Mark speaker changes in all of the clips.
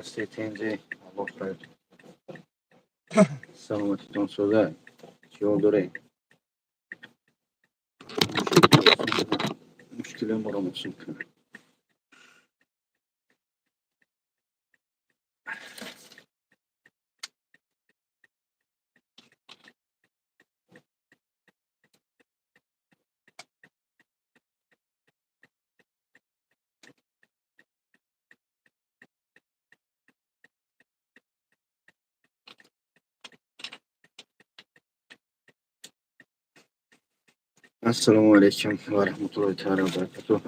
Speaker 1: Ҳастед, Аллоҳ хайр. Саломатитон соза. Чӣ ҳол доред? Мушкилои моро осон кунад. Ассалому алайкум ва раҳматуллоҳи таала ва баракатуҳ.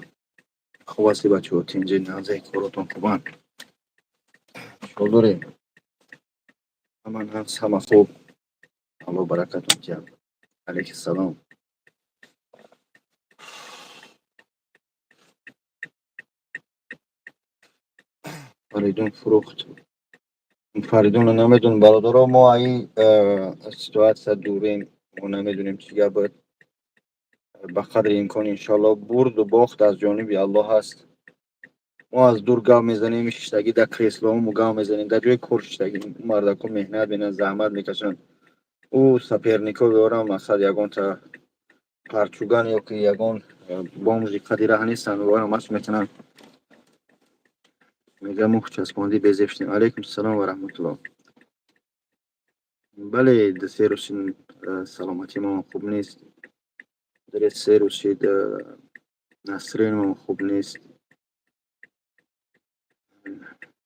Speaker 1: Хуб ҳастӣ, бачаҳо? Тинҷи, нағзе, коротон хубанд? Чӣ ҳол доред? Ҳама нағз, ҳама хуб. Аллоҳ баракатон диҳад. Алайкиссалом. Фаридун фурӯхт. Фаридунро намедонам, бародаро. Мо аи ситуация дурем, мо намедонем чӣ гап буд. Ба қадри имкон, иншоалло, бурду бохт аз ҷониби Аллоҳ аст. Мо аз дур гап мезанем, шиштагӣ дар креслоҳомо гап мезанем, дар ҷои кор шиштагӣ. Мардако меҳнат менанд, заҳмат мекашанд. Ӯ соперникҳо ёрам, мақсад, ягонта парчуган ё ки ягон бомжи қади раҳ нестанд, ӯ ҳамаш метавонанд. Мега мух часпондӣ, безеб шудем. Алайкум салом ва раҳматуллоҳ. Бале, 2-3 рӯз саломатии ман хуб нест. 3 рӯз шид, настроениям хуб нест.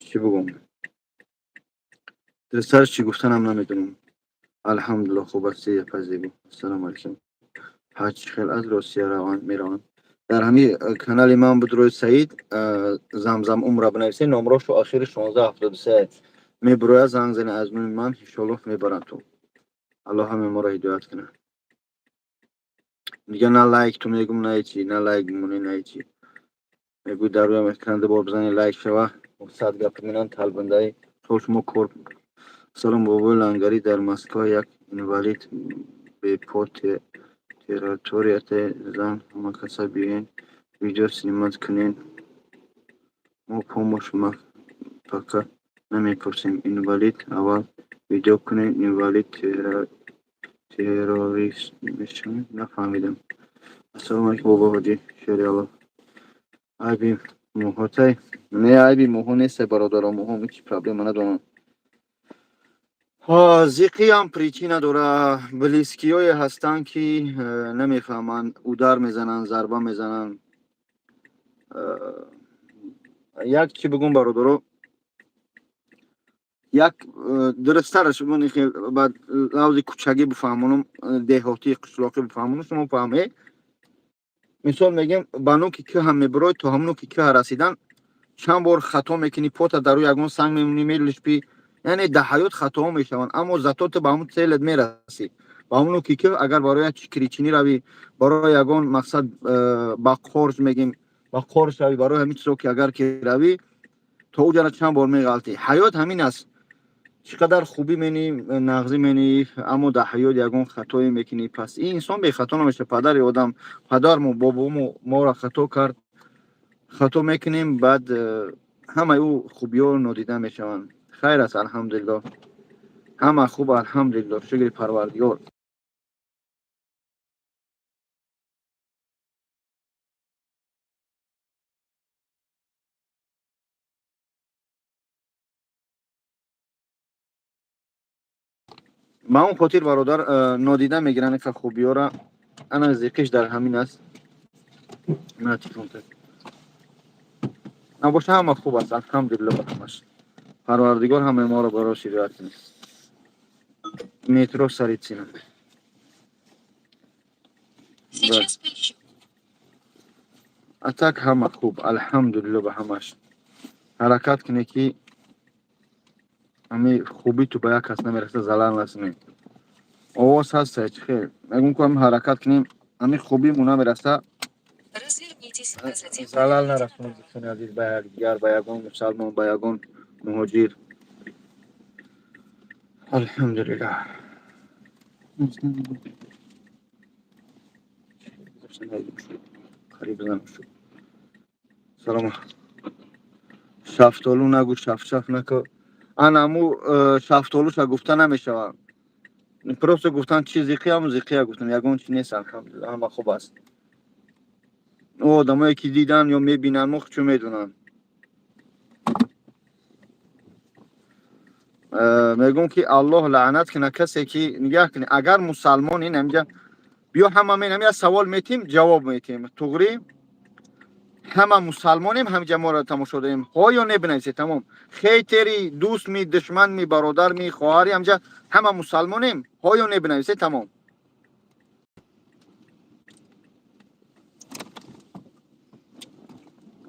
Speaker 1: Чӣ бигӯм? Дурусттараш, чӣ гуфтанам намедонам. Алҳамдулиллоҳ, хуб ҳастӣ, пазибу. Ассалому алайкум. Ҳаҷ хел аз Россия раванд, мераванд. Дар ҳамин канали ман буд, рӯи Саид Замзам умра бинависед, номрошу охири 1673 мебурояд, занг зане аз номи ман, иншоаллоҳ, мебаранд ту. Аллоҳ ҳамаи моро ҳидоят кунад. Дига на лайк ту мегум, на ҳечи, на лайк бимонӣ, на ҳечи. Мегӯй, дар рӯям экран ду бор бизани, лайк шава, сад гап мезананд талбандаи то шумо кор. Салом, бобои Лангарӣ, дар Москва як инвалид бепо территорияте зан, ҳама каса биёен, видео снимать кунен, мо помощь пока намепурсем, инвалид аввал видео кунен, инвалид террорист мешавем. Нафаҳмидам. Ассалому алайкум, бобо ҳоҷӣ шери Аллоҳ. Айби муҳотай не, айби муҳо несте, бародаро, муҳо ҳеҷ проблема надоранд. Зиқиам причина дора, близкиёе ҳастанд, ки намефаҳманд, удар мезананд, зарба мезананд. Як чӣ бигӯм, бародаро, як дурусттараш ба лавзи кӯчагӣ бифаҳмонам, деҳотӣ, қишлоқӣ бифаҳмонам, шумо фаҳмед. Мисол мегем, ба нуки кӯҳам мебурой, то ҳамон нуки кӯҳа расидан чанд бор хато мекунӣ, пота дар рӯи ягон санг мемонӣ, мелишпӣ. Яъне дар ҳаёт хатоҳо мешаванд, аммо зато ту ба ҳамон целет мерасӣ, ба ҳамон нуки кӯҳ. Агар барои як чикричинӣ равӣ, барои ягон мақсад, ба қорш мегем, ба қорш равӣ, барои ҳамин чизо ки агар ки равӣ, то уҷара чанд бор меғалтӣ. Ҳаёт ҳамин аст. Чӣ қадар хубӣ менӣ, нағзӣ менӣ, аммо дар ҳаёт ягон хатое мекунӣ. Пас ин инсон бехато намешавад. Падари одам, падармо, бобомо моро хато кард, хато мекунем, баъд ҳамаи ӯ хубиҳо нодида мешаванд. Хайр аст, алҳамдулиллоҳ, ҳама хуб, алҳамдулиллоҳ, шукри Парвардигор. Ба он хотир, бародар, нодида мегиранд ика хубиёра. Ана зиқиш дар ҳамин аст. Набоша, ҳама хуб аст, алҳамдулиллоҳ, ба ҳамаш. Парвардигор ҳамаи моро барои ҳидоят кунад. Метро Царицына.
Speaker 2: Сейчас поищу.
Speaker 1: А так ҳама хуб, алҳамдулиллоҳ, ба ҳамаш. Ҳаракат кунед, ки ҳами хубӣ ту ба як кас намераса, залал насунед. Овоз ҳаста, чӣ хел? Мегӯм, ку ҳами ҳаракат кунем, ҳами хубиму намераса,
Speaker 2: Развернитесь, а затем
Speaker 1: залал
Speaker 2: поверните
Speaker 1: нарасонед,
Speaker 2: направо.
Speaker 1: дӯстони азиз, ба якдигар, ба ягон мусалмон, ба ягон муҳоҷир. Алҳамдулиллоҳ. Қариб занам шуд. Салом. Шафтолу нагӯ, шафшаф нако. Ана аму шафтолуша гуфта намешавад. Просто гуфтан чи зиқи, ҳаму зиқия гуфтам, ягон чи нест, алҳамдулилла, ҳама хуб аст. Ӯ одамое ки дидан ё мебинанд, мо чун медонанд. Мегӯм ки Аллоҳ лаънат кунад касе ки нигаҳ кунед, агар мусалмон ин ҳамҷа биё ҳама мен як савол метим, ҷавоб метим. Туғри ҳама мусалмонем, ҳамҷа моро тамошо дорем. Ҳо ё не бинависед, тамом. Хейтери, дӯстми, душманми, бародарми, хоҳари, ҳамҷа ҳама мусалмонем, ҳо ё не бинависед, тамом.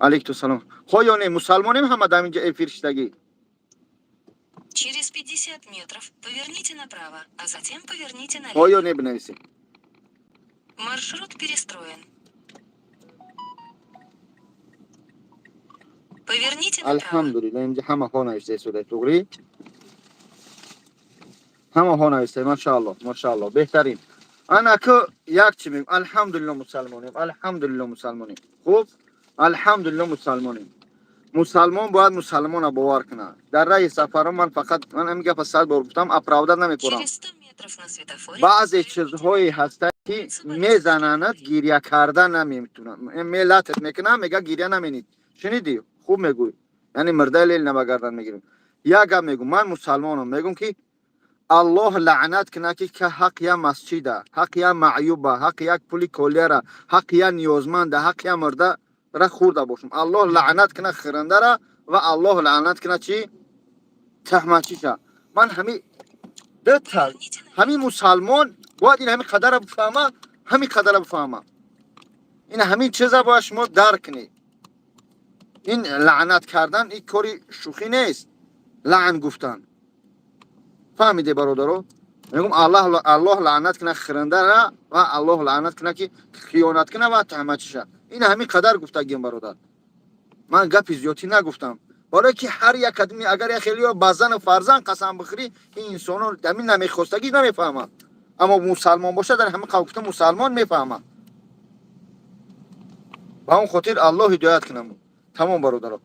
Speaker 1: Алейкум салом. Ҳо ё не мусалмонем ҳама дар инҷа эфир шидагӣ?
Speaker 2: Через 50 метров поверните направо, а затем поверните
Speaker 1: Ҳо ё
Speaker 2: налево.
Speaker 1: не бинависед.
Speaker 2: Маршрут перестроен. Поверните направо.
Speaker 1: Алҳамдулилла, инҷа ҳама ҳо навишта истода, туғри? Ҳама ҳо навишта, машааллоҳ, машааллоҳ, беҳтарин. Ана ку як чи мегӯм, алҳамдулилла мусалмонем, алҳамдулилла мусалмонем. Хуб, алҳамдулилла мусалмонем. Мусалмон бояд мусалмона бовар кунад. Дар раҳи сафарҳо ман фақат ман ҳамин гапа 100 бор гуфтам, оправдать намекунам.
Speaker 2: Через 100 метров на светофоре
Speaker 1: Баъзе
Speaker 2: поверните
Speaker 1: чизҳое ҳастанд ки
Speaker 2: улицу Борисовской
Speaker 1: мезананад,
Speaker 2: горы.
Speaker 1: Гиря карда наметунам. Мелатат мекунам, мега гиря наменид. Шунидӣ? Хуб мегӯй. Яъне мирдаи лел набагардан мегирем. Як гап мегӯм, ман мусалмонам, мегӯм ки Аллоҳ лаънат кунад ки ҳақ я масҷида, ҳақ я маъюба, ҳақ як пули колияра, ҳақ я ниёзманда, ҳақ я мурдара хӯрда бошам. Аллоҳ лаънат кунад хирандара ва Аллоҳ лаънат кунад чи? Таҳматчиша. Ман ҳами дута
Speaker 2: Поверните
Speaker 1: ҳамин
Speaker 2: налево.
Speaker 1: Мусалмон бояд ин ҳамин қадара бифаҳма, ҳамин қадара бифаҳма. Ин ҳамин чиза бояд шумо дарк кунед. Ин лаънат кардан ин кори шӯхӣ нест. Лаън гуфтан. Фаҳмиде бародаро? Мегӯм Аллоҳ лаънат кунад хирандара ва Аллоҳ лаънат кунад ки хиёнат кунад ва таҳматчиша. Ин ҳамин қадар гуфтагием бародар. Ман гапи зиёдтӣ нагуфтам. Барое ки ҳар як кадми агар як хелиё ба зану фарзанд қасам бихӯрӣ, ин инсоно ҳамин намехостагӣ намефаҳманд. Аммо мусалмон бошад, дар ҳамин қавл гуфта мусалмон мефаҳмад. Ба он хотир Аллоҳ ҳидоят кунам. Тамом бародаро.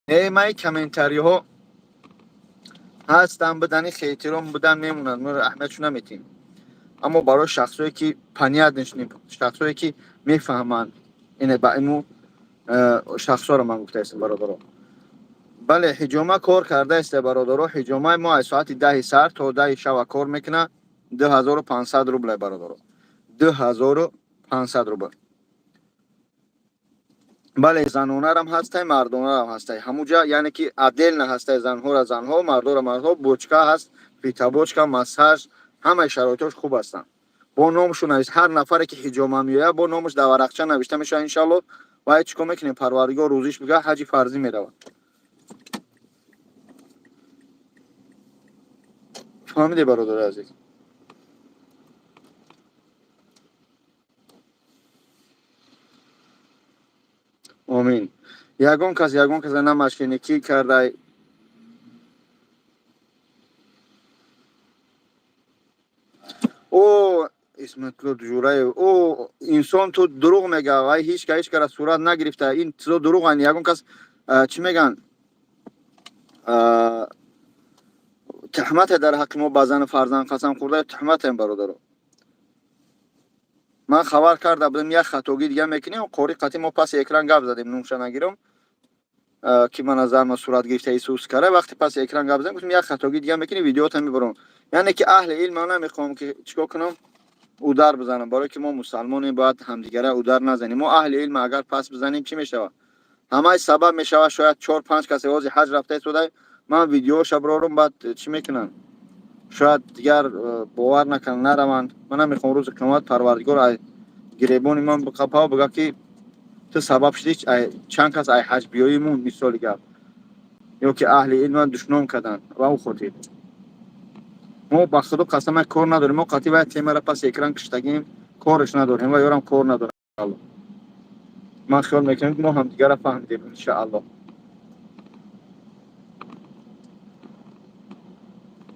Speaker 1: Э ман комментариҳо ҳастан будани хейтерон будан мемонанд, мо аҳамиятшо наметиҳем. Аммо барои шахсое ки понятно, шахсое ки мефаҳманд, ине ба ину шахсҳоро ман гуфтаистам бародаро. Бале, ҳиҷома кор кардаист бародаро. Ҳиҷомаи мо аз соати 10 сар то 10 шава кор мекунад. 2500 рубл бародаро. 2500 рубл. Бале, занонарам ҳастай, мардонарам ҳастай. Ҳамуҷа яъне ки отдельно ҳастай занҳора занҳо, мардора мардҳо, бочка ҳаст, фитобочка, массаж, ҳамаи шароитош хуб ҳастанд. Бо номшу навис, ҳар нафаре ки ҳиҷома меояд, бо номаш дар варақча навишта мешавад иншаллоҳ. Ва чӣ кор мекунем? Парвардигор рӯзиш бига, ҳаҷи фарзӣ меравад. Фаҳмиде бародари азиз? Омин. Ягон кас ягон каса на мошенникӣ кардай. О Исматулло Ҷураев, о инсон ту дурӯғ мега, вай ҳеҷ ка ҳеҷ кара сурат нагирифта. Ин чизо дурӯғанд. Ягон кас чӣ мегӯянд? Туҳмате дар ҳаққи мо ба зану фарзанд қасам хӯрда, туҳматем бародаро. Ман хабар карда будам, як хатогӣ дига мекунем, қори қатъи мо паси экран гап задем, нумша нагирам, ки ман аз зарма сурат гирифта Исус кара, вақти паси экран гап задем, гуфтем як хатогӣ дига мекунем, видеота мебарам. Яъне ки аҳли илм ман намехоҳам ки чикор кунам, удар бизанам, барое ки мо мусалмонем, бояд ҳамдигара удар назанем. Мо аҳли илм агар пас бизанем чӣ мешавад? Ҳамаи сабаб мешавад, шояд 4-5 касе ҳозир ҳаҷ рафта истода, ман видеоша барорам, баъд чӣ мекунанд? Шояд дигар бовар накунанд, нараванд. Ман намехоҳам рӯзи қиёмат Парвардигор ай гиребони ман биқапав бига ки ту сабаб шудӣ чанд кас ай ҳаҷ биёимун, мисоли гап, ё ки аҳли илма душном карданд ва он хотир. Мо ба худо қасам кор надорем. Мо қатъи вай темара пас экран киштагим, кореш надорем ва ёрам кор надорем. Ман хиёл мекунам, ки мо ҳамдигарро фаҳмидем, иншааллоҳ.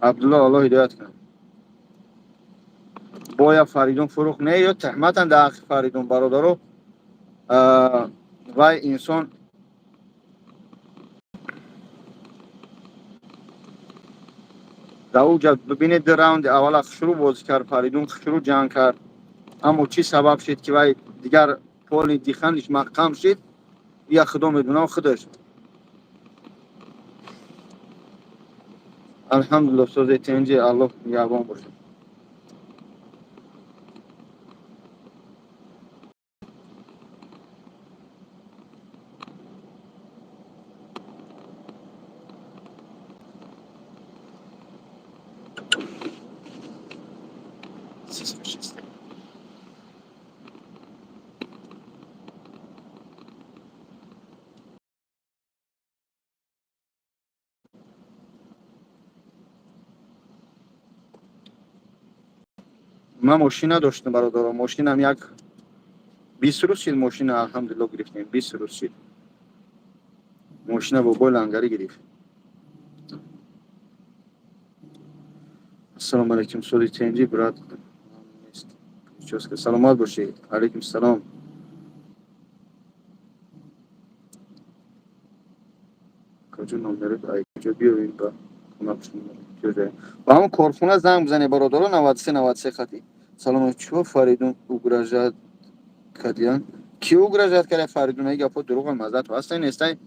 Speaker 1: Абдулло, Аллоҳ ҳидоят кунад. Боя Фаридун фурӯх не ё тӯҳматан дар ҳаққи Фаридун, бародаро. Вай инсон дар уҷа бибинед, ду раунди аввала хушрӯ бозӣ кард Фаридун, хушрӯ ҷанг кард, аммо чӣ сабаб шид, ки вай дигар поли диханиш маҳкам шид, я худо медонам худаш. Алҳамдулилло, сози тенҷи, Аллоҳ нигаҳбон бошад. Ман мошин надоштам, бародаро. Мошинам як 20 рӯз шид. Мошина, алҳамдулилло, гирифтем, 20 рӯз шид. Мошина бобои лангарӣ гирифт. Ассалому алайкум, соли тенҷи, брат. Саломат бошед. Алайкум салом. Куҷо номерот, ай куҷо биёем ба ба ҳамон корхона занг бизанед, бародаро, 93 93 хати. Салом, чӯ Фаридун угрожать кардиян? Ки угрожать карда Фаридун? Ай гапо дурӯғам маззат ҳастай нестай?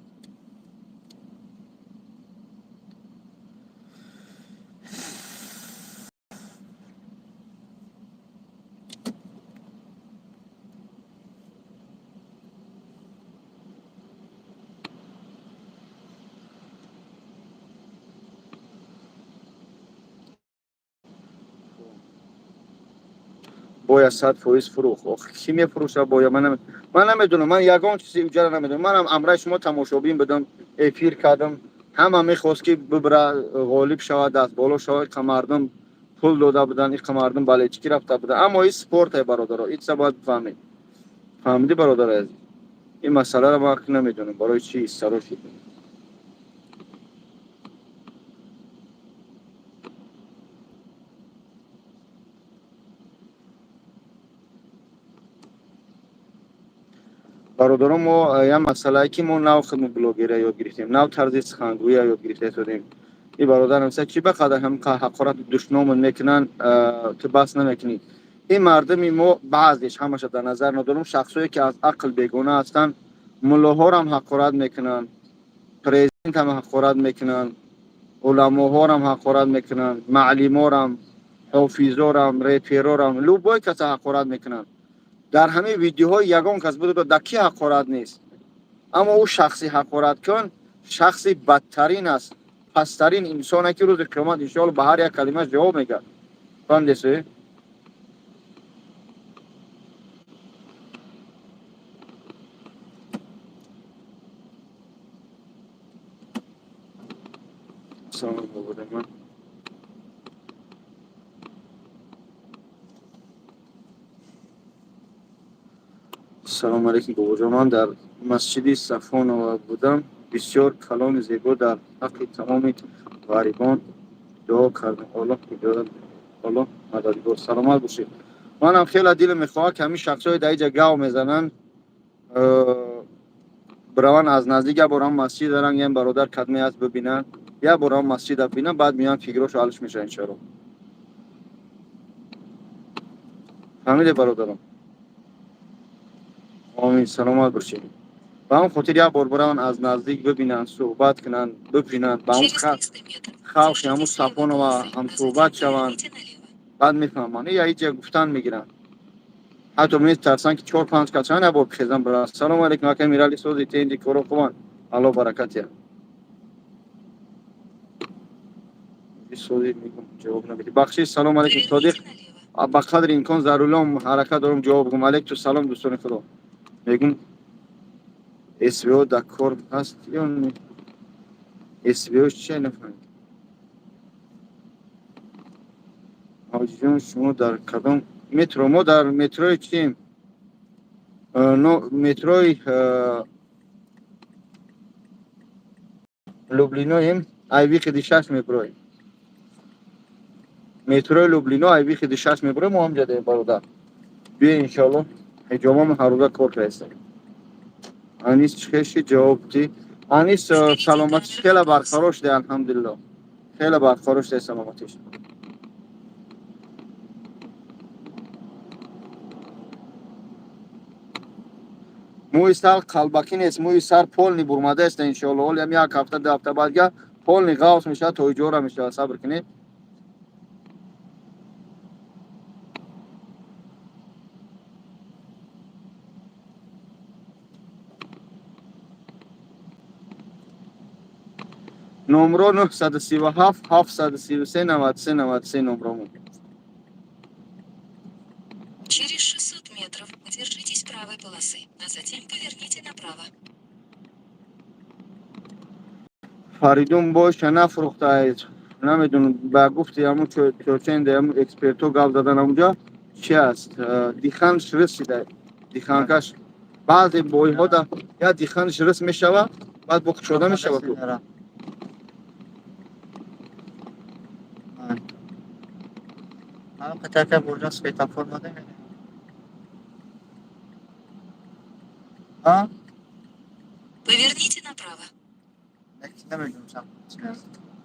Speaker 1: Бояд 100% фурӯх. Охи, кӣ мефурӯша боя? Ман намедонам, ман ягон чизи уҷара намедонам. Манам амраи шумо тамошобин будам, эфир кардам. Ҳама мехост, ки бибра, ғолиб шавад, даст боло шавад. Иқа мардум пул дода буданд, иқа мардум болельщики рафта буданд. Аммо ин спорте, бародаро, ин чиза бояд бифаҳмед. Фаҳмидӣ, бародари азиз? Ин масъаларо ман намедонам, барои чӣ иссаро шуд. Бародарон, мо як масъалае, ки мо нав худмо блогерия ёд гирифтем, нав тарзи сухангӯия ёд гирифта истодем. Ин бародар нависа, чӣ ба қадар ҳам ҳақорат душномон мекунанд, ту бас намекунӣ? Ин мардуми мо баъзеш, ҳамаша дар назар надорам, шахсое ки аз ақл бегона ҳастанд, муллоҳорам ҳақорат мекунанд, президентам ҳақорат мекунанд, уламоҳорам ҳақорат мекунанд, маълиморам, ҳофизорам, реперорам, любой каса ҳақорат мекунанд. Дар ҳамаи видеоҳои ягон кас буд, дар ки ҳақорат нест? Аммо ӯ шахси ҳақораткун шахси бадтарин аст, пасттарин инсоне, ки рӯзи қиёмат, иншоалло, ба ҳар як калимааш ҷавоб мегӯяд. Фаҳмидесӣ? Салом, бобода. Салому алейкум, бобоҷон. Ман дар масҷиди Сафонова будам. Бисёр каломи зебо дар ҳаққи тамоми ғарибон дуо кардам. Аллоҳ ҳидоят, Аллоҳ мададгор. Саломат бошед. Манам хеле дилам мехоҳад, ки ҳамин шахсҳое дар иҷа гав мезананд, бираванд аз наздик як бор ҳам масҷид даранг, ям бародар кадме аст бибинанд, як бор ҳам масҷида бибинанд, баъд меоянд, фикрошо ҳалш мешавад, иншоалло. Фаҳмиде, бародарам? Омин, саломат бошед. Ба ҳамон хотир як бор бираванд, аз наздик бибинанд, суҳбат кунанд, бибинанд, ба ҳамон
Speaker 2: Через 300 метров
Speaker 1: халқи ҳамун
Speaker 2: держитесь левой
Speaker 1: Сафонова
Speaker 2: полосы, а
Speaker 1: ҳамсуҳбат
Speaker 2: затем
Speaker 1: шаванд,
Speaker 2: поверните налево.
Speaker 1: Баъд мефаҳманд. Я ҳеҷ гуфтан мегиранд, ҳатто метарсанд, ки чор панҷ кас чанд як бор хезан биранд. Салому алейкум, акай Мирали, сози тенҷи, коро хубанд, Аллоҳ баракат диҳад. Сози мегум, ҷавоб намедиҳ, бахшиш. Салому алейкум, Содиқ.
Speaker 2: Поверните налево.
Speaker 1: Ба қадри имкон зарулом ҳаракат дорам ҷавоб гум. Алейкум салом, дӯстони худо. Мегум, СВО дар кор ҳаст ё не? СВО чия, нафаҳмидам. Ҳоҷиҷон, шумо дар кадом метро? Мо дар метрои чием? Но метрои Люблиноем, ай выходи 6 меброем. Метрои Люблино, ай выходи 6 меброем, мо ҳамҷа дем, бародар. Биё, иншоалло, ҳиҷомам ҳаррӯза кор кардастем. Анис чӣ хеши, ҷавоб дӣ. Анис
Speaker 2: Впереди
Speaker 1: саломатиш
Speaker 2: камера
Speaker 1: хеле
Speaker 2: патрул.
Speaker 1: барқарор шуда, алҳамдулилло. Хеле барқарор шуда саломатиш. Мӯи сар қалбакӣ нест, мӯи сар полный бурмадааст, иншоалло. Ҳолиам як ҳафта, 2 ҳафта баъд га полный ғавс мешавад, то иҷора мешавад. Сабр кунед. Номро 937 733 93 93 номромон.
Speaker 2: Через 600 метров держитесь правой полосы, а затем поверните направо.
Speaker 1: Фаридун боша нафурӯхтааст. Намедонам, ба гуфти ҳамун чоченде, ҳамун экспертҳо гап задан ҳамунҷа чи аст? Диханш рисида, диханкаш. Баъзе бойҳо да я диханш рис мешава, баъд бо кушода мешава ку.
Speaker 3: Ҳамин қатака бурҷон светофор мода мебинем. А?
Speaker 2: Поверните направо.
Speaker 3: Намедонам сам.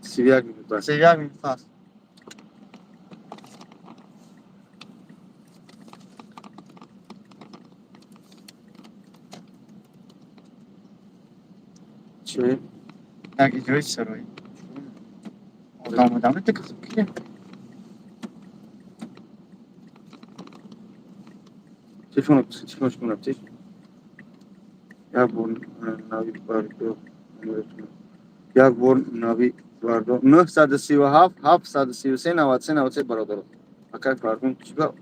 Speaker 1: 31 минут бас.
Speaker 3: 31 минут пас.
Speaker 1: Чи?
Speaker 3: Як иҷрои сарои. Одам одам это ки?
Speaker 1: Телефон, телефон шумо рафтиш? Як бор нави бардо. Як бор нави бардо. 937 733 93 93, бародаро. Акай Фаридун чӣ ба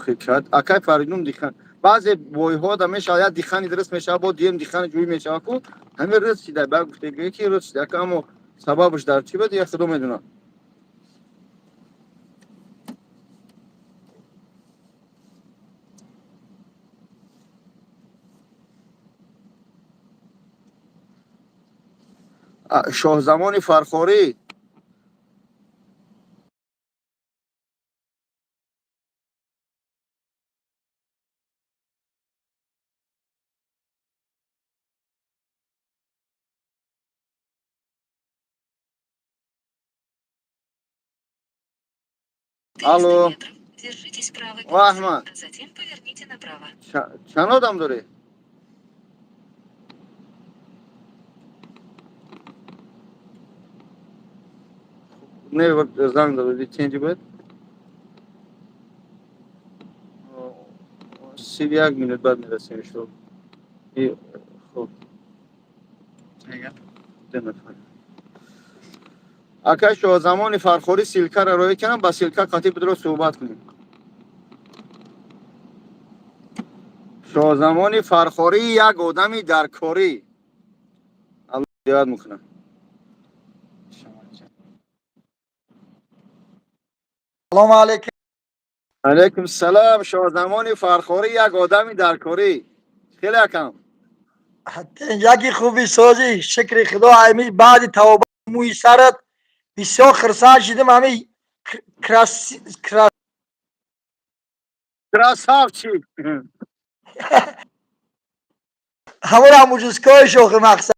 Speaker 1: хикат? Акай Фаридун дихан. Баъзе бойҳо да мешавад, як дихани дуруст мешавад, бо дуюм дихани ҷӯй мешавад ку. Ҳамин рӯз шида, ба гуфтегӯе ки рӯз шида, аммо сабабаш дар чӣ буд, я худо медонад. Шоҳзамони Фархорӣ.
Speaker 2: 300
Speaker 1: Алло.
Speaker 2: метров. Держитесь правой
Speaker 1: О,
Speaker 2: полосы,
Speaker 1: Ахмад.
Speaker 2: а затем поверните направо.
Speaker 1: Чанд одам дорӣ? Не, занг зададӣ, ченҷи бояд? 31 минут баъд мерасем, иншоалло. Хуб.
Speaker 3: Мега.
Speaker 1: Ду нафар. Акай Шоҳзамони Фархорӣ, ссылкаро роӣ кардам, ба ссылка қатъи будро суҳбат кунем. Шоҳзамони Фархорӣ як одами даркорӣ. Аллоҳ ҳидоят мекунад.
Speaker 4: Салом алейкум.
Speaker 1: Алейкум салом. Шоҳзамони Фархорӣ як одами даркорӣ. Хеле акам.
Speaker 4: Яки хуби созӣ, шукри Худо, ами баъди тавба мӯи сарат бисёр хирсанд шидим, ами крас
Speaker 1: Красавчик.
Speaker 4: ҳамон мужской шохи мақсад.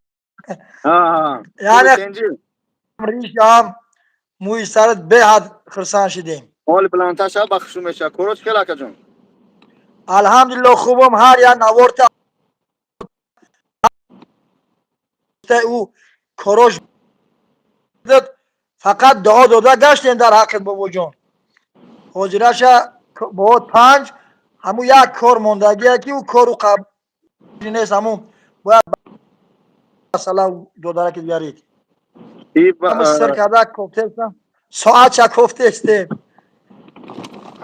Speaker 4: Яъне
Speaker 1: Тенҷи.
Speaker 4: ришам, мӯи сарат беҳад хирсанд шидем.
Speaker 1: Ҳоли баландтар шава, ба хушу мешава. Короч хеле, акаҷон.
Speaker 4: Алҳамдулилло, хубам, ҳар як наворта ӯ корош фақат дуо дода гаштем дар ҳаққат, бобоҷон. Ҳозираша бо 5 ҳамун як кор мондагие ки ӯ кору қаб нест, ҳамун бояд масъала додараки дигарид.
Speaker 1: И
Speaker 4: сир карда кофтестам, соатча кофтестем.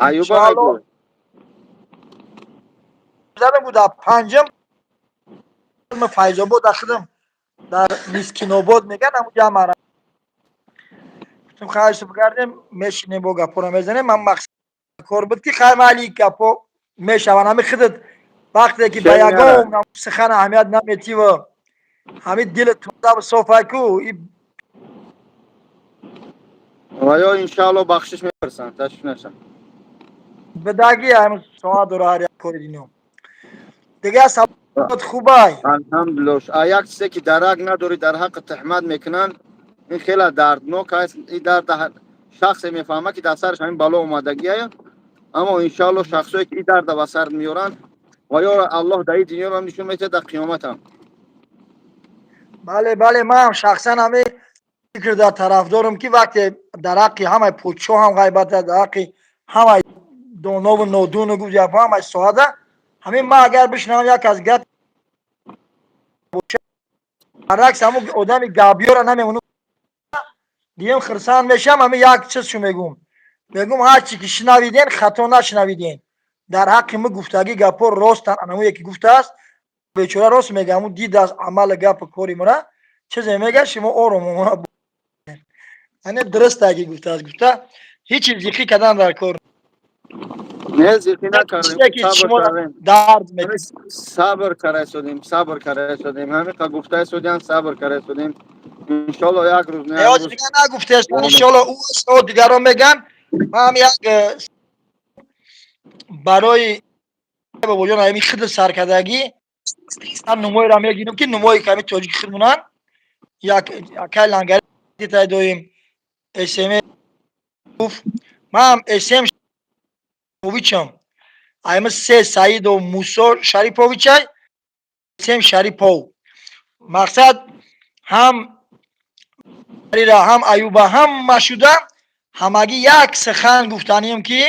Speaker 1: Аюба
Speaker 4: Иншоалло.
Speaker 1: мегӯ.
Speaker 4: Задам буда панҷам Файзобод ахидам, дар Мискинобод меган, ҳамун ҷамара. Гуфтем, хайр, бигардем, мешинем, бо гапҳоро мезанем. Ман мақсад кор буд, ки хайр, майли, гапҳо мешаванд. Ҳами худат вақте ки ба ягон сухан аҳамият наметиву ҳами дили тоза софай ку.
Speaker 1: Ва ё иншаалло бахшиш мепурсанд, ташвиш нашам.
Speaker 4: Бадаги ҳами соат дора ҳар як кори дино. Дигар саломат, хубай?
Speaker 1: Алҳамдулилло. А як чизе ки дарак надорӣ, дар ҳаққи туҳмат мекунанд, ин хеле дарднок аст. Ин дард шахсе мефаҳмад, ки дар сараш ҳамин бало омадагия. Аммо иншаалло шахсое ки ин дарда ба сар меоранд, ва ё Аллоҳ дар ин дунёро нишон метиҳад, дар қиёматам.
Speaker 4: Бале, ман шахсан ҳами фикр дар тарафдорам, ки вақте дар ҳаққи ҳамаи подшоҳ ҳам ғайбат, дар ҳаққи ҳамаи донову нодуну гуфт, ҳамаи соҳада ҳамин ман агар бишнавам як аз гап, баръакс, ҳамун одами гапёра намемонам, дием хирсанд мешавам. Ҳамин як чиз шу мегум: ҳар чи ки шунавиден, хато нашунавиден. Дар ҳаққи мо гуфтагӣ гапҳо ростанд. Анамуе ки гуфтааст, бечора рост мега, ҳамун дидааст амали гапу кори мора, чизе мега, шумо ором омона. Яъне дурустае ки гуфтааст, гуфта ҳеҷ зиқӣ кардан дар кор.
Speaker 1: Не, зиқӣ накардем.
Speaker 4: Чизе ки шумо дард.
Speaker 1: Сабр карда истодем, сабр карда истодем. Ҳамиқа гуфта истодем, сабр карда истодем. Иншолло як рӯз
Speaker 4: не як рӯз дигар нагуфтест. Иншолло ӯ дигарон меган. Ман як барои бобоҷон ҳами хид саркардагӣ ҳам нумоеро мегирем, ки нумои ками тоҷики хидмонанд. Як акай лангари тай доим см гуфт, ман см Шариповичам, айма се Саидов Мусо Шариповичай, см Шарипов. Мақсад ҳам ҳам Аюба ҳама шуда, ҳамагӣ як сухан гуфтанием, ки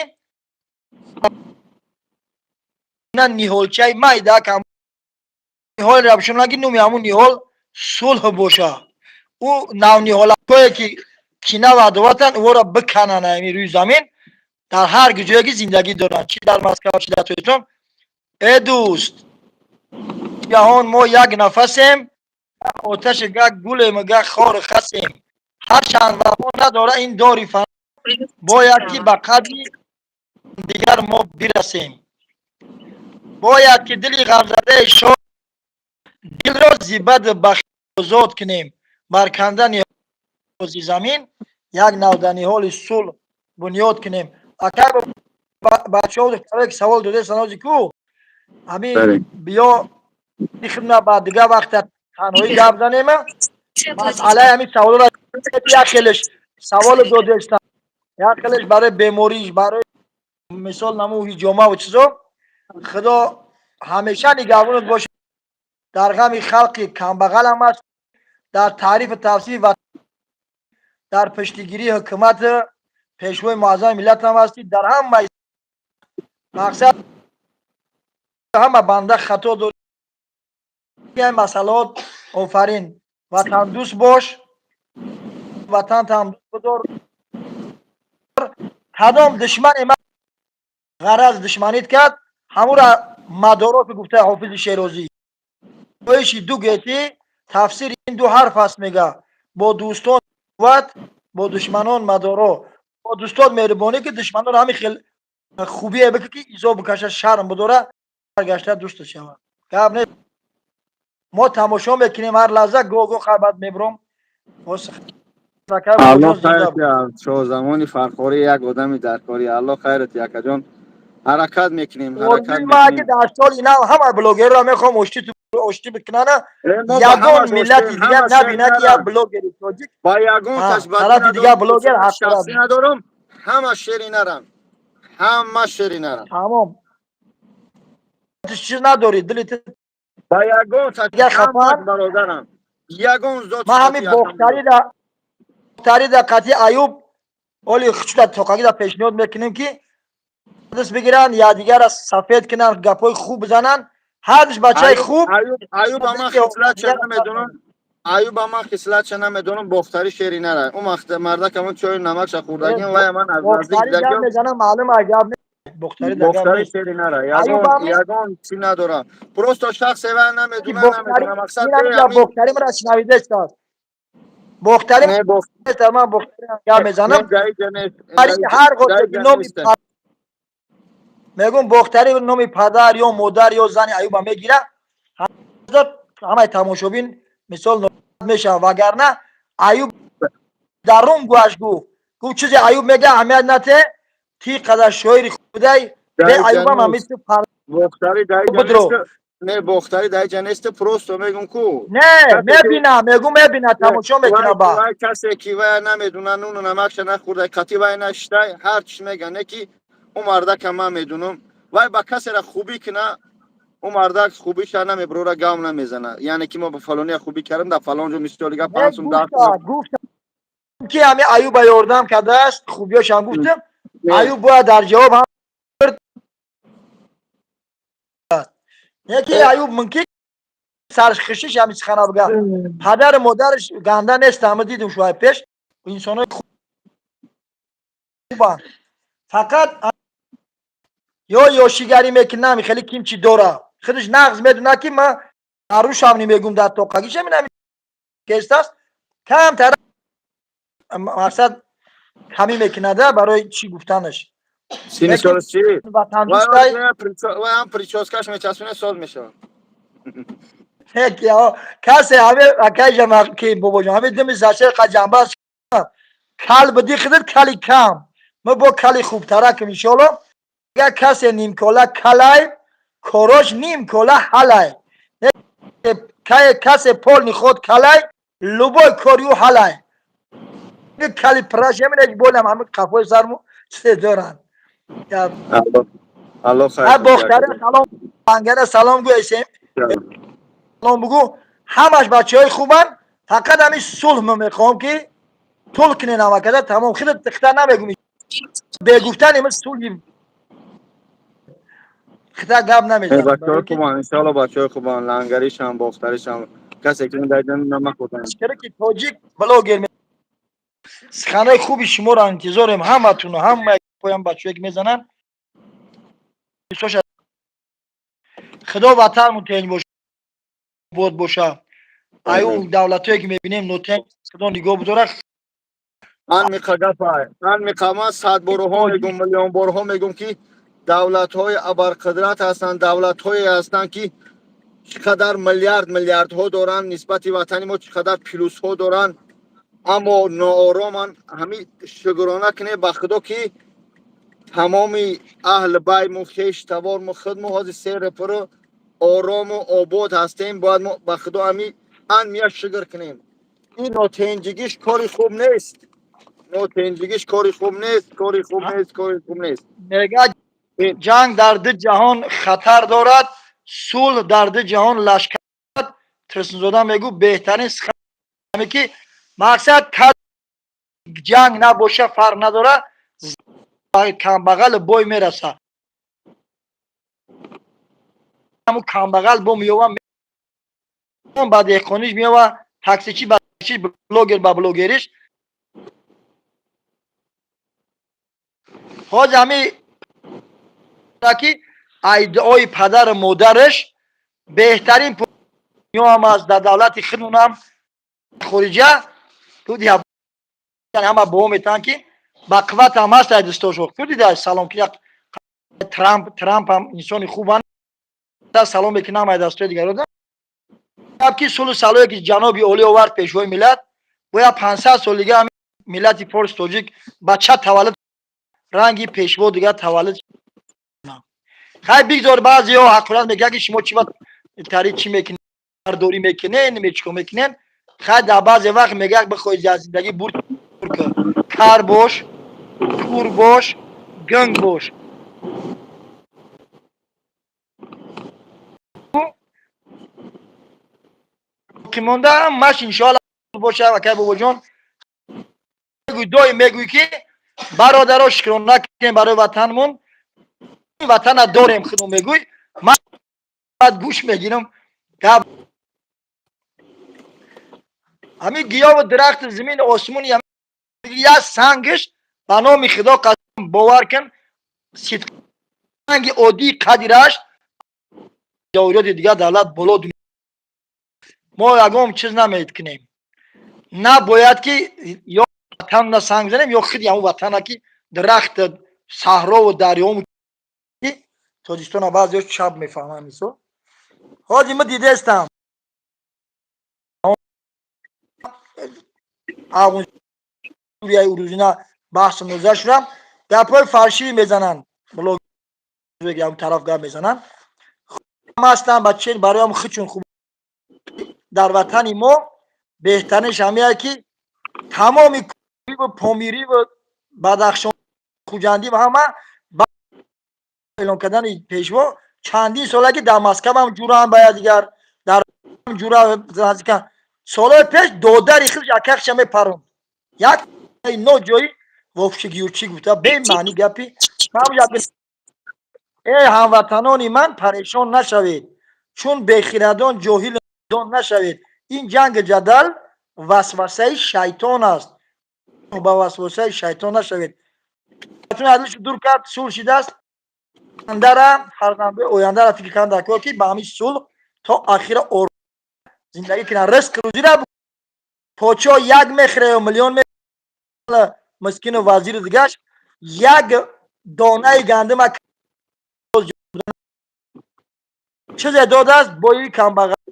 Speaker 4: ниҳолчаи майда ниҳолро бишонанд, ки номи ҳамун ниҳол сулҳ боша. Ӯ навниҳолакое ки кина ва адоватанд, ӯро бикананд ами рӯи замин, дар ҳар ҷое ки зиндагӣ доранд, чи дар Москва, чи дар Тоҷикистон. Э дӯст, ҷаҳон мо як нафасем, оташи га гулем, га хору хасем. Ҳарчанд вафо надора ин дори фано, бояд ки ба қадри дигар мо бирасем. Бояд ки дили ғамзадаи шод дилро зибад бахт озод кунем. Бар кандани замин як навданиҳоли сулҳ бунёд кунем. Акай, бачаҳо, духтаре ки савол додест, анози ку ҳамин биё хидма, ба дигар вақта танҳоӣ гап занема. Масъалаи ҳамин саволро як хелеш саволо додестам, як хелеш барои бемориш, барои мисол наму ҳиҷомаву чизо. Худо ҳамеша нигаҳбонат бошад. Дар ғами халқи камбағалам аст, дар таърифу тавсиф ва дар пуштигирии ҳукумати пешвои муаззами миллатам ҳастӣ. Дар ҳамаи мақсад ҳама банда хато дорӣ, масъалаот. Офарин, ватандӯст бош, ватантам дӯст бидор. Кадом душмане ма ғараз душманит кард, ҳамура мадоро, ки гуфтаи Ҳофизи Шерозӣ, иши ду гетӣ тафсири ин ду ҳарф аст, мега: бо дӯстон қувват, бо душманон мадоро. Бо дӯстон меҳрубонӣ, ки душманонро ҳамин хел хубие бикӣ, ки изо бикаша, шарм бидора, баргашта дӯста шавад. Гап не, мо тамошо мекунем ҳар лаҳза, гоҳ-гоҳ хабар мебуром.
Speaker 1: Аллоҳ хайрат. Шоҳзамони фархорӣ, як одами даркорӣ. Аллоҳ хайрат, акаҷон, ҳаракат мекунем, ҳаракат.
Speaker 4: Мекунем дар соли нав ҳама блогерро мехоҳам оштӣ бикунана, ягон миллати дигар набина, ки як блогери тоҷик
Speaker 1: ба ягон
Speaker 4: тарафи дигар блогер.
Speaker 1: Шахсӣ надорам, ҳама шери нарам, ҳама шери нарам.
Speaker 4: Тамом, чиз надорӣ, дили ту.
Speaker 1: Ба ягон бародарам, ягон зот.
Speaker 4: Ман ҳамин бохтарида қатъи Аюб оли хучуда тоқагида пешниҳод мекунем, ки даст бигиранд, якдигарро сафед кунанд, гапҳои хуб бизананд. Ҳардуш бачаи хуб.
Speaker 1: Аюб ама хислатша намедонам, Аюб ама хислатша намедонам. Бохтари шери нара, ӯ мардак ҳамон чою намакша хӯрдагим, вай ман аз наздик.
Speaker 4: Мезанам, маълум гап.
Speaker 1: Бохтари шери нара, ягон чи надорам, просто шахсе вай намедонам, намедонам.
Speaker 4: Мақсад бохтари мара шунавидест. Бохтарӣ
Speaker 1: Не,
Speaker 4: нест, ман Бохтарӣ гап мезанам.
Speaker 1: Не, даиҷа нест.
Speaker 4: Ҳар
Speaker 1: Даиҷа
Speaker 4: номи
Speaker 1: нест.
Speaker 4: Мегум, Бохтарӣ номи падар ё модар ё зани Аюба мегира, ҳамаи тамошобин мисол мешавад, вагарна Аюб дар рум гӯаш гуфт, чизе Аюб мега, аҳамият нате, ти қадар шоири худай бе
Speaker 1: Даиҷа
Speaker 4: Аюбам
Speaker 1: нест.
Speaker 4: мисли
Speaker 1: Бохтарӣ даиҷа
Speaker 4: Будро.
Speaker 1: нест. Не, Бохтарӣ даиҷа нест, просто мегум ку.
Speaker 4: Не, мебина, мегум, мебина, тамошо мекуна ба.
Speaker 1: Вай касе ки вай намедуна, нуну намакша нахӯрда, кати вай нашитай, ҳар чиз мега, не ки ӯ мардака ман медунам. Вай ба касера хубӣ кина, ӯ мардак хубиша намеброра, гам намезана. Яъне ки мо ба фалония хубӣ кардем, дар фалон ҷо, мисоли гап, 5 сум, 10 сум.
Speaker 4: Гуфтам ки ҳами Аюба ёрдам кардааст, хубиёшам гуфтам. Аюб бояд дар ҷавоб ҳам яке Аюб мумкин сархишиш ҳами сухана бга, падару модараш ганда нест, ҳама дидум, шуай пеш инсонои хубанд, фақат ё ёшигарӣ мекунам, хеле ким чи дора, худаш нағз медуна ки ман арушам немегум, дар тоқагишам инами кестааст, камтар мақсад камӣ мекунада барои чӣ гуфтанаш.
Speaker 1: Сини соли чӣ?
Speaker 4: Ватандӯстай.
Speaker 1: Вай ҳам прическаш мечаспине, соз мешавад.
Speaker 4: Касе ҳаме акайҷа ки бобоҷон ҳаме дими зашер қаҷамбас кал биди хидит кали кам, мо бо кали хубтаракм, иншоалло. Агар касе нимкола калай, корош нимкола ҳалай, касе полный ход калай, любой корю ҳалай, кали праш ҳаминаш болам ҳами қафои сарму чизе доранд.
Speaker 1: Алло хайр.
Speaker 4: Бохтара салом, Бангара салом гӯ, эсем салом бугӯ, ҳамаш бачаҳои хубанд, фақат ҳамин сулҳ мо мехоҳам ки тул кунен ҳамакада, тамом, хеле хита намегум, бегуфтани мо сулҳи хита гап намезанам.
Speaker 1: Бачаҳои хубанд, иншоалло, бачаҳои хубанд, лангаришам, бохтаришам, касе ки дар намахӯрданд.
Speaker 4: Чаро ки тоҷик блогер, суханои хуби шуморо интизорем, ҳаматуну ҳама поям бачаҳое ки мезананд. Худо ватанмон тенҷ бод боша, аю давлатое ки мебинем нотенҷ, худо нигоҳ бидорад.
Speaker 1: Ман миқа гапай, ман миқа, ман сад борҳо мегум, миллион борҳо мегум, ки давлатҳои абарқудрат ҳастанд, давлатҳое ҳастанд, ки чӣ қадар миллиард миллиардҳо доранд, нисбати ватани мо чӣ қадар плюсҳо доранд, аммо ноороманд. Ҳамин шукрона кунем ба худо, ки тамоми аҳли байму хеш таборму худму ҳозир сери пуру орому обод ҳастем. Бояд мо ба худо ҳами ан мия шукр кунем. Ин нотенҷигиш кори хуб нест, нотенҷигиш кори хуб нест, кори хуб нест, кори хуб нест.
Speaker 4: Мега, ҷанг дар ду ҷаҳон хатар дорад, сулҳ дар ду ҷаҳон лашкар. Турсунзода мегӯ, беҳтарин сухан ки мақсад ҷанг набоша, фарқ надора, камбағал бой мераса, ҳамун камбағал бо меёва, ба деҳқониш меёва, таксичи ба блогер ба блогериш. Ҳозир ҳами ки айдои падару модараш беҳтарин ҳам аст дар давлати худмонам, хориҷа ҳама бо метаванд ки ба қувват ҳам ҳаст, ай дӯстошо дида салом ки Трамп ҳам инсони хубан, салом мекунам ай дастои дигаро ки сулҳу салоҳе ки ҷаноби олӣ овард, пешвои миллат, бояд 500 сол дига миллати форс тоҷик бача таваллуд ранги пешво дига таваллуд. Хай, бигзор баъзеҳо ҳақорат мекунанд, ки шумо чӣ тари чӣ мекунед, дорӣ мекунед, чикор мекунед. Хай, дар баъзе вақт мегӯяд, бихоҳӣ аз зиндагӣ бурд, кар бош, кур бош, гунг бош. Боқимонда ҳамаш иншоалло боша. Акай бобоҷон, доим мегӯй ки бародаро, шукрона кунем барои ватанмон, ватана дорем худмо, мегӯй, ман гӯш мегирам гап. Ҳамин гиёву дарахту зимину осмон як сангиш ба номи худо қасам, бовар кун, санги оддии қадираш ҷавоҳироти дигар давлат боло. Мо ягон чиз намекунем. Набояд ки ё ватанна санг занем, ё худи ҳамун ватана, ки дарахт, саҳрову дарёму Тоҷикистона баъзеҳо чап мефаҳманд. Мисол, ҳозир ма дидестам, Афғонсурияи урузина баҳсу мунозира шудам, гапҳои фаршивӣ мезананд, блог тараф гап мезананд, ҳастанд ба чен бароям хучун хуб. Дар ватани мо беҳтаринаш ҳамея, ки тамоми Помириву Бадахшон, Хуҷандӣ ва ҳама эълон кардани пешво чандин сола, ки дар Москваам ҷуранд, ба якдигар дар ҷура. Солҳои пеш додари худш акахша мепаронд, як ноҷои вовшигиючӣ гуфта, бемаъни гапи. Эй ҳамватанони ман, парешон нашавед, чун бехирадон ҷоҳилдон нашавед. Ин ҷанги ҷадал васвасаи шайтон аст, ба васвасаи шайтон нашавед. Дур кард, сулҳ шидааст. Андара фарзанди ояндара фикр кардан дар кор, ки ба ҳамин сулҳ то ахира зиндагӣ кунанд, ризқ рӯзира. Подшоҳ як мехӯра ё миллион, мискину вазиру дигаш як донаи гандума чизе додааст. Бои камбағал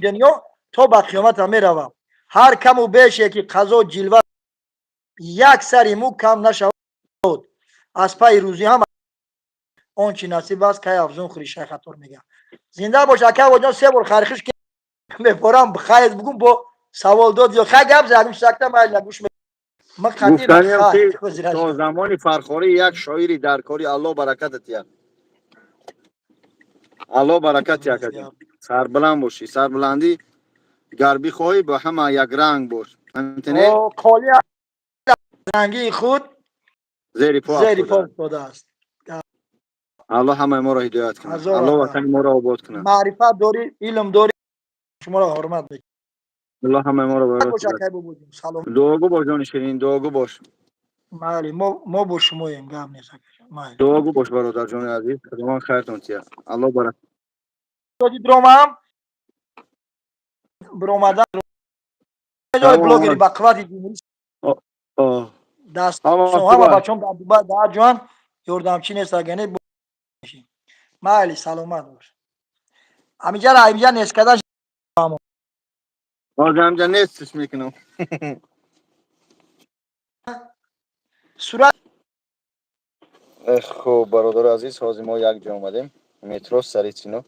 Speaker 4: дунё то ба қиёмата меравад. Ҳар каму беше ки қазо ҷилва, як сари мӯ кам нашавад. Аз пайи рӯзӣ ҳам он чи насиб аст, кай афзун хӯри. Шайхатор мегӯяд, зинда бош, ака ҷон. Се бор хархиш мепорам, хайр бугум, бо савол дод ё хай гап задам, сакта майла гӯш.
Speaker 1: Гуфтаниам, ки то замони фархорӣ як шоири дар кори. Аллоҳ баракатат диҳад, Аллоҳ баракат диҳад. Сарбаланд бошӣ. Сарбаландӣ гар бихоҳӣ, ба ҳама якранг бош. Фаҳмитане?
Speaker 4: Қоли рангии худ
Speaker 1: зери по
Speaker 4: зери по афтодааст.
Speaker 1: Аллоҳ ҳамаи моро ҳидоят кунад, Аллоҳ ватани моро обод кунад.
Speaker 4: Маърифат дорӣ, илм дорӣ, шуморо ҳурмат.
Speaker 1: Аллоҳ ҳамаи моро. Дуогӯ бош, ҷони ширин, дуогӯ бош.
Speaker 4: Майли, мо бо шумоем, гап нест.
Speaker 1: Дуогӯ бош, бародарҷони азиз, худованд хайртон тиҳад, Аллоҳ баракат.
Speaker 4: Диромам биромадан блогери ба қуввати даст ҳама бачаҳом дар Дубай, дар ҷоан ёрдамчӣ нест, агане. Майли, саломат бош. Ҳамиҷара ҳамиҷа нест кардан.
Speaker 1: Ҳозир ҳамиҷа нестш мекунам.
Speaker 4: Сурат.
Speaker 1: Хуб, бародари азиз, ҳозир мо як ҷо омадем, метро Царицыно.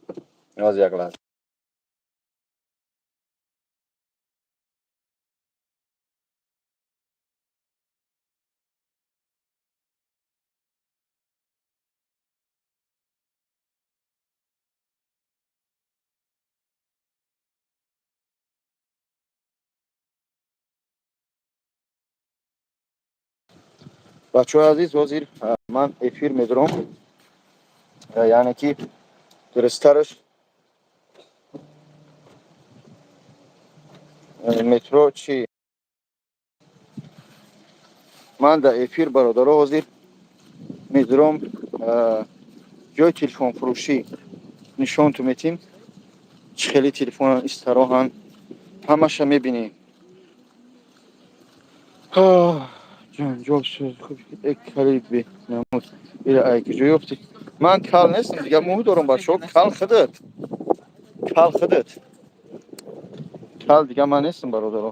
Speaker 1: Ҳозир як лаҳза. Бачаҳои азиз, ҳозир ман эфир медорам, яъне ки дурусттараш метро чӣ, ман дар эфир, бародаро, ҳозир медорам ҷои телефонфурӯшӣ, нишонту метим, чӣ хели телефон истароҳанд, ҳамаша мебинем. Ҷанҷол шуд. Кали бенамуд, ира ай куҷо ёфтӣ? Ман кал нестам, дигар мӯ дорам, бачаҳо. Кал худат, кал худат, кал дигар ман нестам, бародаро,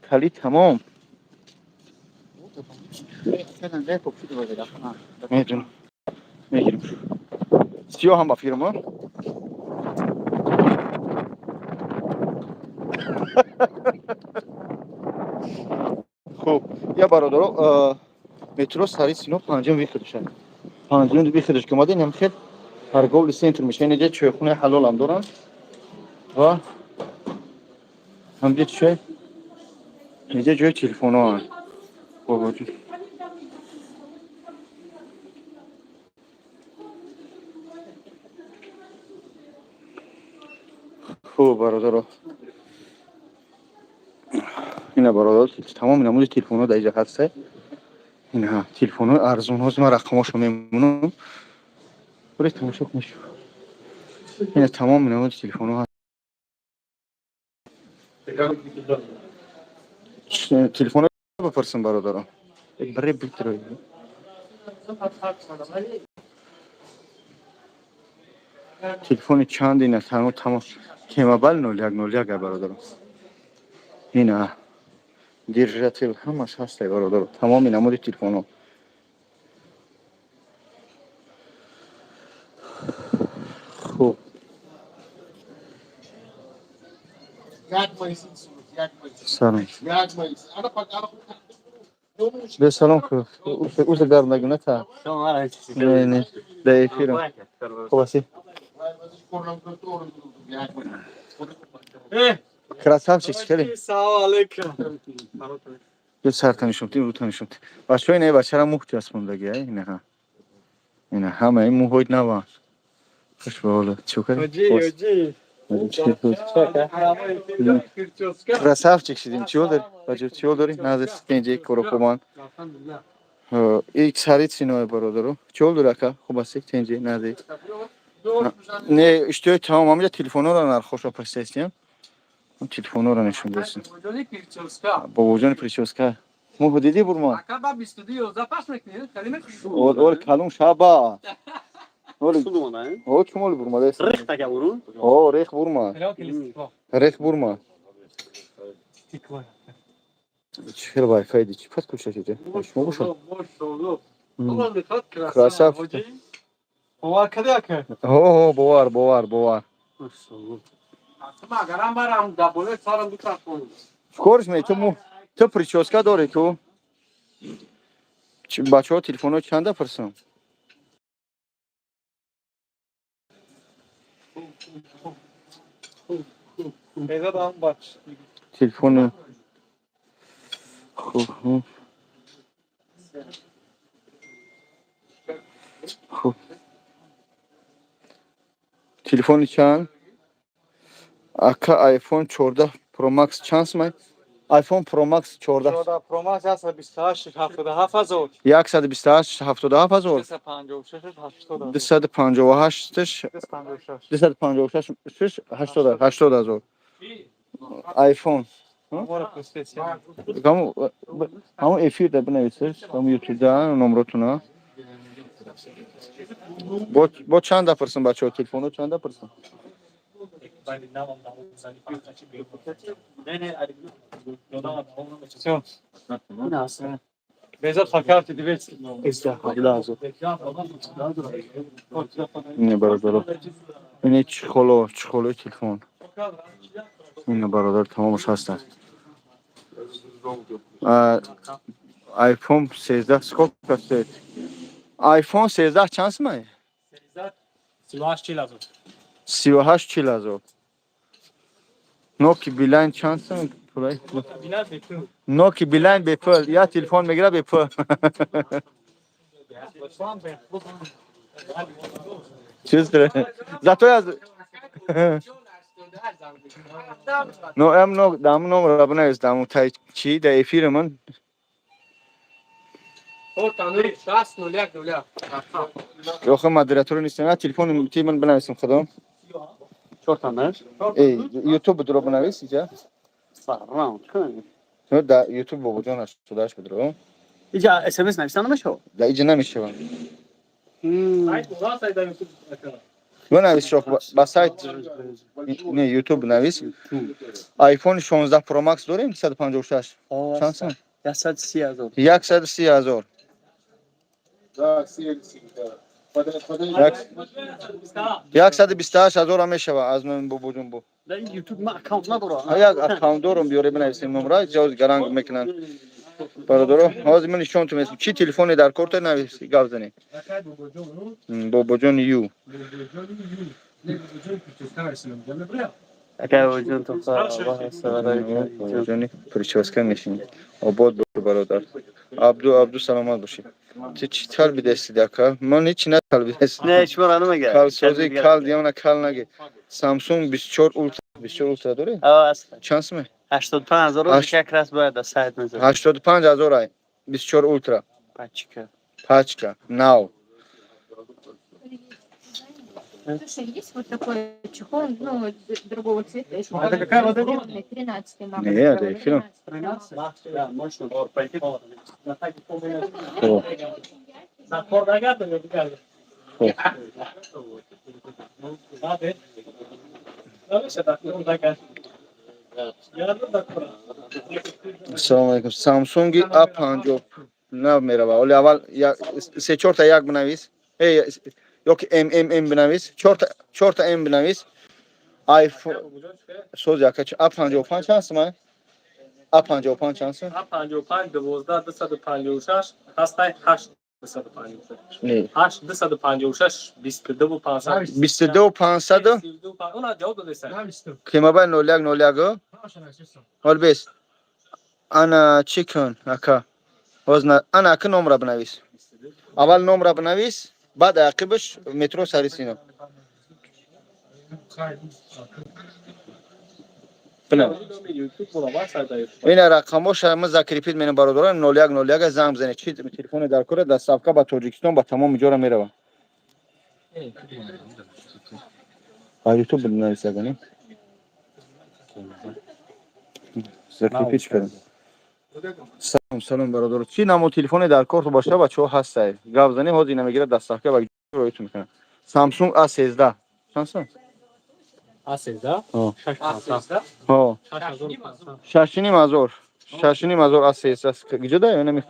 Speaker 1: кали тамом. Медонам, мегирем. Сиёҳам ба фирма. Хуб, я бародаро, метро Царицыно, панҷум выход ша, панҷум выход ш ки омадем, ҳам хел торговый центр меша. Инҷа чойхонаи ҳалолам доранд ва ҳамҷа чой, инҷа ҷои телефонҳоанд, бобоҷон. Хуб, бародаро, ина, бародаро, тамоми намуди телефонҳо дар инҷа ҳаста. Ина телефонҳои арзон. Ҳозир ман рақамҳошо мемонам, буред, тамошо кунед. Ина тамоми намуди телефонҳо. Телефон бипурсам, бародаро. Бре битро. Телефони чанд ина тамом тамом T-Mobile 0101, бародаро. Ина держатель ҳамаш ҳастай, бародаро. Тамоми намуди телефонҳо. Хуб. Салом. Бе салом ку. Уса гарм нагу на та. Не, не. Да эфирам. Хуб ҳастӣ? Красавчик, хеле.
Speaker 3: Салом алейкум.
Speaker 1: Ё сарта нишон тим, рута нишон тим. Бачаҳо, ина бачара мӯ часпондаги, ай инаҳа. Ина ҳама ин мӯҳои нава. Хуш ба ҳолат. Чӣ кардӣ?
Speaker 3: Оҷи, оҷи.
Speaker 1: Красавчик шидим. Чиё дорӣ? Бача, чиё дорӣ? Назар стенҷи корохуман. Ик сари циное, бародаро. Чиё дорӣ, ака? Хуб ҳастӣ? Тенҷи назир. Не, иштиёи тамом ҳаминҷа телефонҳоро нархошо пастестиям. Телефонҳоро нишон дастем. Бобоҷони прическа. Мӯҳ дидӣ бурма? Ол калум шаба. Оли о чумоли бурма дес. О рех бурма. Рех бурма. Чӣ хел вайфай ди? Чӣ пас кушашида? Шумо бошад. Красавчик.
Speaker 3: Бовар кардӣ, ака?
Speaker 1: Ҳо, ҳо, бовар, бовар, бовар. Чикориш ме ту му ту прическа дорӣ ту? Бачаҳо, телефонҳо чанда пурсам? Телефони хуб, хуб. Хуб. Телефони чанд? Ака, iPhone 14 Pro Max чанд сумай? iPhone Pro Max 14.
Speaker 3: 14 Pro Max 128 77 ҳазор.
Speaker 1: 128 77 ҳазор.
Speaker 3: 256 80.
Speaker 1: 258
Speaker 3: 256.
Speaker 1: 256 80 80 ҳазор. iPhone. Ҳамун ҳамун эфир да бинависед, ҳамун YouTube да номротуна. Бо чанда пурсам, бачаҳо, телефонҳо чанда пурсам?
Speaker 3: Безад по карте 200.
Speaker 1: Не, бародаро. Ине чехоло, чехолои телефон. Ина, бародар, тамомаш ҳастанд. iPhone 13 сколько стоит? iPhone 13 чанд сумай?
Speaker 3: 38
Speaker 1: 38 40 ҳазор. Nokia Beeline чанд сум? Пулай? Nokia Beeline бепул. Я телефон мегира бепул. Чиз дора? Зато аз но ам но дам номра бинавис даму тай чӣ да эфири ман. Охи модератор нестам. Я телефони ти ман бинависам худам. Эй, YouTube дро бинавис иҷа. Да YouTube бобоҷон 88 бидро.
Speaker 5: Иҷа СМС нависта намешавад?
Speaker 1: Да иҷа намешавад. Бинавис шох ба сайт не YouTube навис. iPhone 16 Pro Max дорем 256. Чанд сум?
Speaker 5: 130 ҳазор.
Speaker 1: 130 ҳазор. 128 ҳазор ҳам мешавад аз номи бобоҷон бо.
Speaker 5: Дар ин YouTube ман аккаунт надорам.
Speaker 1: Як аккаунт дорум, биёре бинависем номра, ҷавоз гаранг мекунанд. Бародаро, ҳозир ман нишонтон месм. Чӣ телефоне дар кор то навис, гап занед. Бобоҷон ю.
Speaker 5: Ака бобоҷон, то
Speaker 1: Бобоҷони прическа мешинӣ. Обод бош, бародар. Абду, Абду, саломат бошӣ. Ту чӣ талбидастид, ака? Ман ҳеҷ наталбидастидам.
Speaker 5: Не, шуморо намегӯяд.
Speaker 1: Калсозӣ кал диёна кал наги. Samsung 24 Ultra, 24 Ultra дорӣ?
Speaker 5: А, аст.
Speaker 1: Чанд сум?
Speaker 5: 85 ҳазор як раз бояд аз сайт мезад.
Speaker 1: 85 ҳазор ай. 24 Ultra.
Speaker 5: Пачка.
Speaker 1: Пачка. Нав.
Speaker 6: Слушай, есть вот такой чехол, ну, другого цвета. Если
Speaker 3: Это какая модель?
Speaker 6: 13
Speaker 1: Не, это эфиром.
Speaker 5: 13.
Speaker 1: Хоб, хоб. Ассалому алайкум. Самсунги А50 нав мерава. Оли аввал се чорта як бинавис. Э, ёки МММ бинавис. Чорта, чорта М бинавис. iPhone соз яка А55 чанд сумай? А55 чанд сум?
Speaker 7: А55 12 256 ҳастай 8 256.
Speaker 1: Не.
Speaker 7: 8 256 22 500.
Speaker 1: 22 500.
Speaker 7: Уна ҷавоб додеса.
Speaker 1: Кемабай 01 01. Ҳол бес. Ана чӣ кун, ака? Ҳоз ана ака номра бинавис. Аввал номра бинавис, баъд ақибаш метро Сари Сино. Бинавис. Ина рақамоша ма закрепить менем, бародарон, 01 01 занг бизанед. Чи телефоне дар кора, доставка ба Тоҷикистон ба тамоми ҷора мерава. Ба YouTube бинавис ягони. Закрепить кардам. Салом, салом, бародаро. Чӣ намо телефоне дар кор боша, бачаҳо ҳастай. Гап зани, ҳозир ина мегирад, доставка ба роитун мекунад. Samsung A13 чанд сум?
Speaker 7: А13
Speaker 1: О.
Speaker 7: 6500.
Speaker 1: Ҳо.
Speaker 7: 6500.
Speaker 1: 6,5 ҳазор. 6,5 ҳазор A13. Гиҷо да ё нами?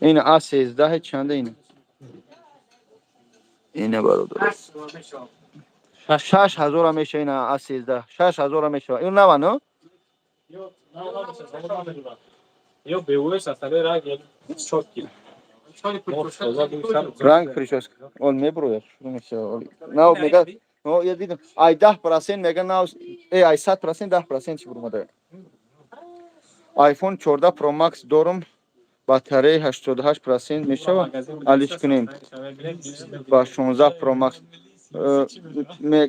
Speaker 1: Ина A13 чанда ина? Ина, бародаро. 6 ҳазора меша ина A13. 6 ҳазора мешава. Ин нава, но?
Speaker 7: Ё БУС астаре ранг чёткий.
Speaker 1: Ранг прическа. Он меброяд. Шурӯъ мешава. Нав мега. О, я дидам. Ай 10% мега нав, ай 100% 10% чи бурмада. iPhone 14 Pro Max дорум, батареи 88% мешава. Алиш кунем. Ба 16 Pro Max.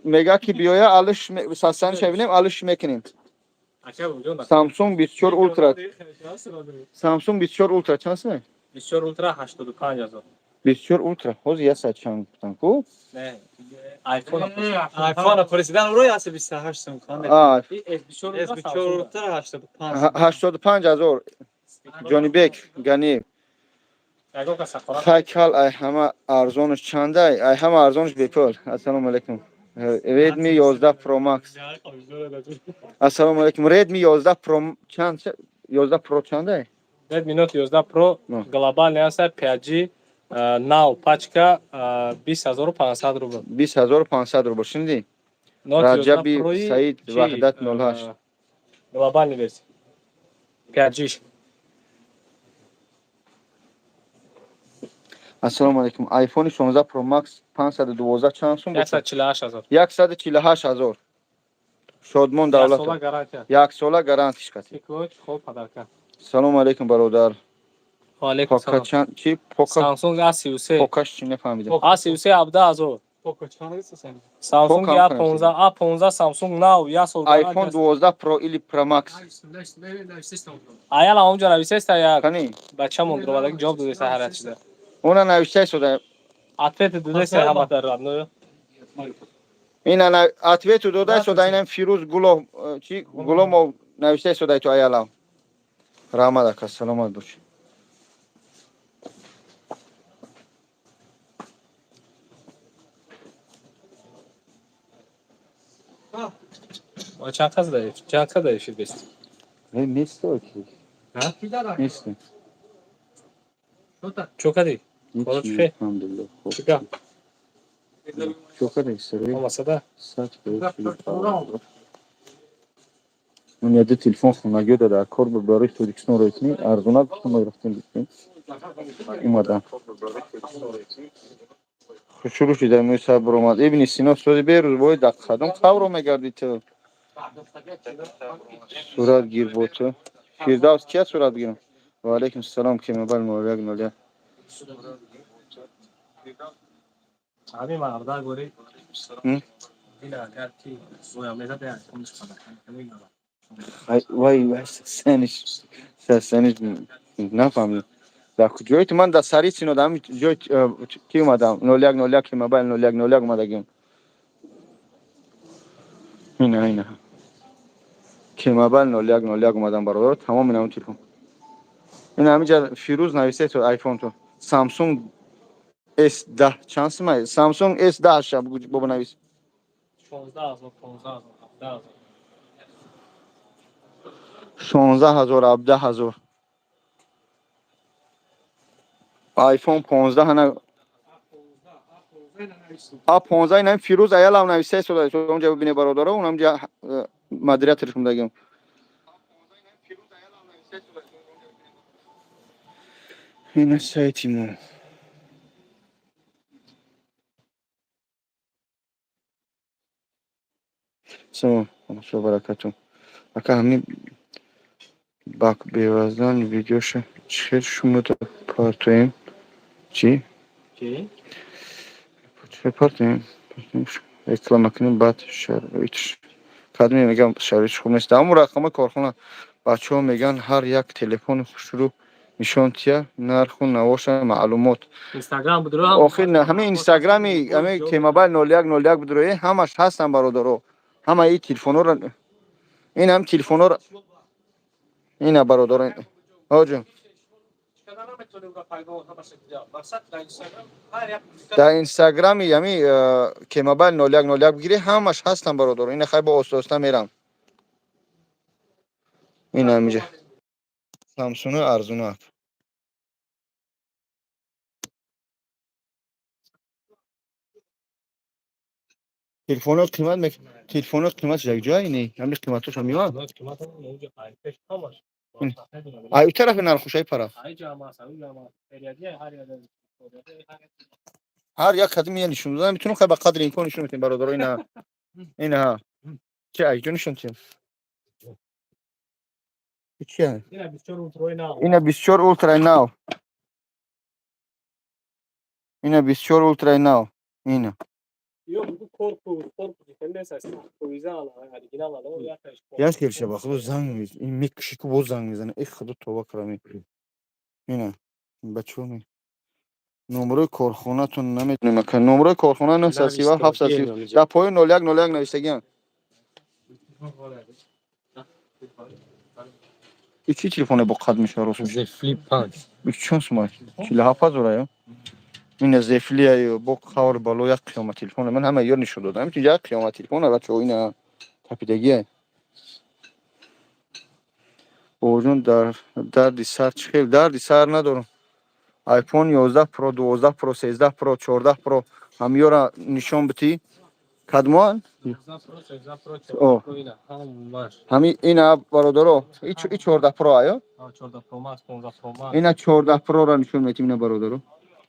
Speaker 1: Мега ки биёя, алиш сасани шавинем, алиш мекунем. Samsung 24 Ultra. Samsung 24 Ultra чанд сум?
Speaker 7: 24 Ultra 85 ҳазор.
Speaker 1: 24 Ultra. Ҳозир я сад чанд гуфтам ку?
Speaker 7: Не, iPhone.
Speaker 3: iPhone президент рӯй аст 28 сум.
Speaker 1: А,
Speaker 7: S24
Speaker 3: S24 Ultra 85.
Speaker 1: 85 ҳазор. Ҷонибек Ганиев.
Speaker 7: Ягон каса хора.
Speaker 1: Хайкал, ай ҳама арзонаш чандай? Ай ҳама арзонаш бепул. Ассалому алайкум. Redmi 11 Pro Max. Ассалому алайкум. Redmi 11 Pro чанд? 11 Pro чандай?
Speaker 7: Redmi Note 11 Pro
Speaker 1: Ну.
Speaker 7: глобальный аст, 5G нав пачка 20500 рубл.
Speaker 1: 20500 рубл. Шунидӣ?
Speaker 7: Note 11
Speaker 1: Раҷаби
Speaker 7: Pro-и
Speaker 1: Саид
Speaker 7: чи,
Speaker 1: Ваҳдат 08.
Speaker 7: Глобальный версия. 5G.
Speaker 1: Ассалому алайкум. iPhone 16 Pro Max 512 чанд сум бошад?
Speaker 7: 148 ҳазор.
Speaker 1: 148 ҳазор. Шодмон
Speaker 7: Як сола
Speaker 1: Давлатов.
Speaker 7: Гарантия.
Speaker 1: Як сола гарантиш қатӣ.
Speaker 7: Стекло, чехол, подарка.
Speaker 1: Салому алайкум, бародар.
Speaker 7: Ва алайкум
Speaker 1: Пока
Speaker 7: салом.
Speaker 1: чанд чи пока?
Speaker 7: Samsung A33.
Speaker 1: Покаш чи, нефаҳмидам.
Speaker 7: A33 17 ҳазор.
Speaker 3: Poco чанд гуфтасен?
Speaker 7: Samsung
Speaker 1: Poco ҳам.
Speaker 7: A15, A15 Samsung нав, як сол
Speaker 1: iPhone
Speaker 7: гарантия.
Speaker 1: 12 Pro или Pro Max.
Speaker 7: Аяла онҷо нависеста, як
Speaker 1: Кани?
Speaker 7: бачамон дуромадаги ҷавоб додеста ҳар чиза.
Speaker 1: Она навиштаи сода.
Speaker 7: Ответ додеста ҳамата родной.
Speaker 1: Ина на ответу додай сода, инам Фирӯз Гулов чи Гуломов навиштаи содай ту аяла. Раҳмат, ака, саломат бош.
Speaker 7: Чанд қаз даиф? Чанд қаз даиф бест?
Speaker 1: Э, место ки.
Speaker 7: Ҳа?
Speaker 1: Место.
Speaker 7: Чо кади? Бола чӣ?
Speaker 1: Алҳамдулиллоҳ. Хуб.
Speaker 7: Чӣ гап?
Speaker 1: Чо кади сари?
Speaker 7: Омасада?
Speaker 1: Сад. Ман яде телефон хонагиё да дар кор буд, барои Тоҷикистон рӯй кунӣ арзона гуфтам, мо рафтем, гуфтем омадам. Шурӯъ шуда, мӯи сар баромад. Ибни Сино сози берӯз бой дар қадом қавро мегардӣ ту? Сурат гир бо ту. Фирдавс кия сурат гирам? Ва алайкум салом, ки мобайл 01 01.
Speaker 7: Ҳамин марда гори.
Speaker 1: М?
Speaker 7: Дина агар ки боя мезад, як фондаш подарка.
Speaker 1: Вай, вай, вай, сениш. Сениш нафаҳмидам. Дар куҷои ту? Ман дар Царицыно, дар ҳамин ҷой ки омадам, 0101, ки мобайл 0101 омадагим. Ина, ина, ки мобайл 0101 омадам, бародар. Тамом, инам телефон, ин ҳаминҷа Фирӯз нависед то айфон ту Samsung S10 чанд сумай? Samsung S10 ша бобо навис.
Speaker 7: 16 000, 15 000, 17 000.
Speaker 1: 16 000, 17 000, iPhone 15 ҳана А 15. Инам Фирӯз аялам нависа истода, онҷа бибине, бародаро, онамҷа модератор шумдагим. Ина сайти мо. Салом ва баракату, ака. Ҳамин бак беваздан видеоша чӣ хел шумода партоем? Чӣ?
Speaker 7: Чӣ?
Speaker 1: Чӣ партоем? Реклама кунем, баъд шароитш кадме мегам, шароитш хуб нест. Ҳамун рақамҳои корхона бачаҳо мегӯянд, ҳар як телефони хушрӯ нишон тия, нарху навоша маълумот.
Speaker 7: Инстаграм будро.
Speaker 1: Охир ҳамин инстаграми ҳамин Кемобайл 0101 будроe, ҳамаш ҳастан, бародаро, ҳама и телефонҳоро, ин ҳам телефонҳоро, ина, бародаро, ҳоҷум. Дар инстаграми ҳами Кемобайл 0101 бигирӣ, ҳамаш ҳастан, бародаро. Ина, хай, бо оста оста мерам. Ин ҳамиҷа Самсуну арзунак. Телефонҳо қимат, телефонҳо қиматш якҷоя не, ҳами қиматошо меояд. Ай у тарафи нархушаи параф ҳар як кадим я нишон додан метунам. Хай, ба қадри имкон нишон метем, бародаро. Ина, ина, чи айҷо нишон тем? Чи ина? 24 Ултра нав, ина, 24 Ултра нав, ина. Як хелша, ба худо, занг ин мекуши, ку боз занг мезана. Э, худо, тоба карами. Ина, бачаҳо, номерои корхонатон намедонем, ака. Номерои корхона 937 730, дар поён 0101 навиштагиам. И чӣ телефоне бо қад мешава, рост?
Speaker 7: Z Flip 5.
Speaker 1: Чанд сумай? 47 000 аю. Ина Z Flip аю, бо қавр бало, як қиёма телефон. Ман ҳама ёр нишон додам, як қиёма телефон, бачаҳо, ина тапидагия. Бобоҷон, дар дарди сар чӣ хел? Дарди сар надорам. iPhone 11 Pro, 12 Pro, 13 Pro, 14 Pro, ҳамёра нишон битӣ, кадмоан? Ҳами ина, бародаро, и 14 Pro аю, ина 14 Pro-ро нишон метим, ина, бародаро.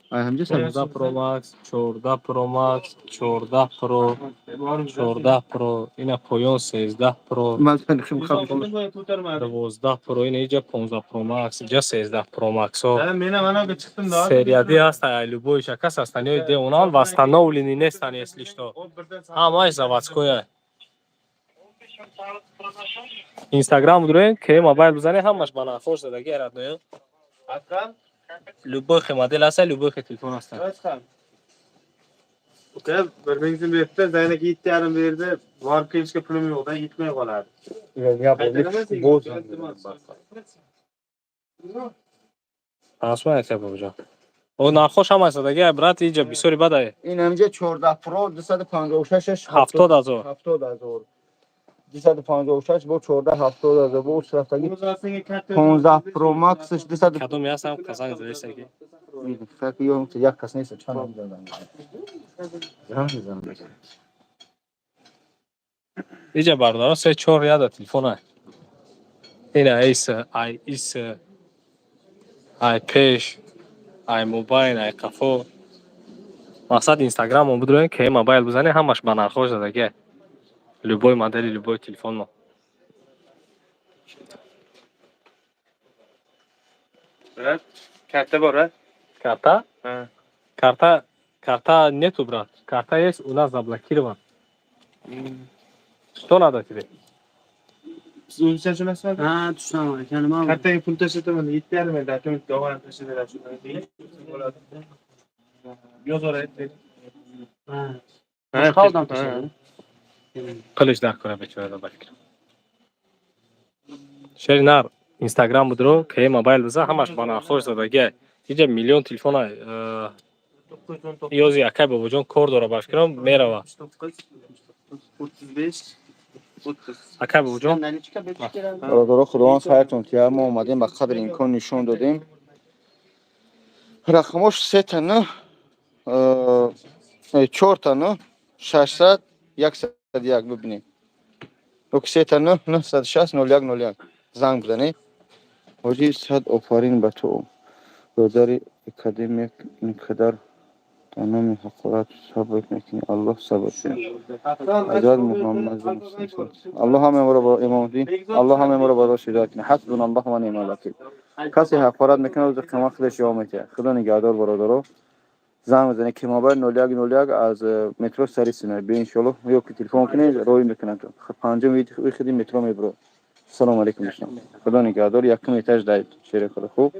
Speaker 1: Ай ҳамҷа.
Speaker 7: 15 Pro Max, 14 Pro Max, 14 Pro, 14 Pro, ина поён 13 Pro, 12 Pro, ина иҷа 15 Pro Max, иҷа 13 Pro Max. Серияди ҳаст, ай любой шакас ҳастан, ё де онам восстановленный нестан, если что. Ҳамааш заводское. Инстаграм дуроен, ке мобайл бизане, ҳамаш ба нархош задаги, родной. Любой хе модель ҳаста, любой хе телефон ҳаста.
Speaker 3: Uka, 1 000 so'm beribdi, Zaynaka 7,5 berdi. Borib kelishga pulim yo'qda, yetmay qoladi.
Speaker 1: Боз.
Speaker 7: Асма яка, бобоҷон. О, нархош ҳамаш задаги, брат, иҷа бисёри бадай.
Speaker 1: Ин ҳамҷа 14 Pro 256.
Speaker 7: 70 000.
Speaker 1: 70 000. 256 бо 14, 70 000. Бо рафтаги 15 Pro Max 200.
Speaker 7: Кадоми ҳастам, қазанг задистаги.
Speaker 1: Як кас нест, чанд занг мезанам.
Speaker 7: Иҷа, бародаро, се чор яда телефона. Ина ис, ай ис, ай пеш, ай мобайл, ай қафо. Мақсад, инстаграмон бидроен, ке мобайл бизане, ҳамаш ба нархош задаги. Любой модели, любой телефон мо.
Speaker 3: Брат, karta bor, a?
Speaker 7: Карта?
Speaker 3: Ha.
Speaker 7: Карта, карта нету, брат. Карта есть, у нас заблокирован. Что надо тебе?
Speaker 3: Siz o'zingiz tushunyapsizmi?
Speaker 5: Ha, tushunaman aka, nima?
Speaker 3: Kartaga pul tashlataman, 7,5 ming dokumentga olib tashlab beradi. Bo'ladi. Yozaveradi.
Speaker 5: Ha. Boshqa odam tashladi.
Speaker 7: Пулиш дар кора, бечора, ба фикрам. Шери нар Инстаграм будро, ке мобайл биза, ҳамаш ба нархош задагия. Иҷа миллион телефона. Ёзи акай Бобоҷон кор дора, ба фикрам, мерава.
Speaker 5: 35 30.
Speaker 7: Акай Бобоҷон.
Speaker 5: Наличка бечи kerak.
Speaker 1: Бародаро, Худованд хайртон тия. Мо омадем, ба қадри имкон нишон додем. Рақамош сета нӯ, чорта нӯ, 600, 101. Бибинед, ёки сета нӯ, 960, 01, 01 занг бизанед. Ҳоҷи, сад офарин ба ту, бародари академик. Ин қадар дар номи ҳақорат сабр мекунӣ, Аллоҳ сабр кунад. Ҳазрат Муҳаммад, Аллоҳ ҳамаро ба имомдин, Аллоҳ ҳамаро ба роҳ ҳидоят кунад. Ҳасбуна Аллоҳ ва неъмал вакил. Касе ҳақорат мекунад, рӯзи қиёмат худаш ҷавоб метиҳад. Худо нигаҳдор, бародаро. Занг бизанед, ки мобайл 01 01, аз метро Царицыно биё, иншоаллоҳ, ё ки телефон кунед, роҳӣ мекунанд. Панҷум выходи метро мебуро. Салому алейкум, дӯстон, Худо нигаҳдор. Якум этаж дай, шери худо хуб.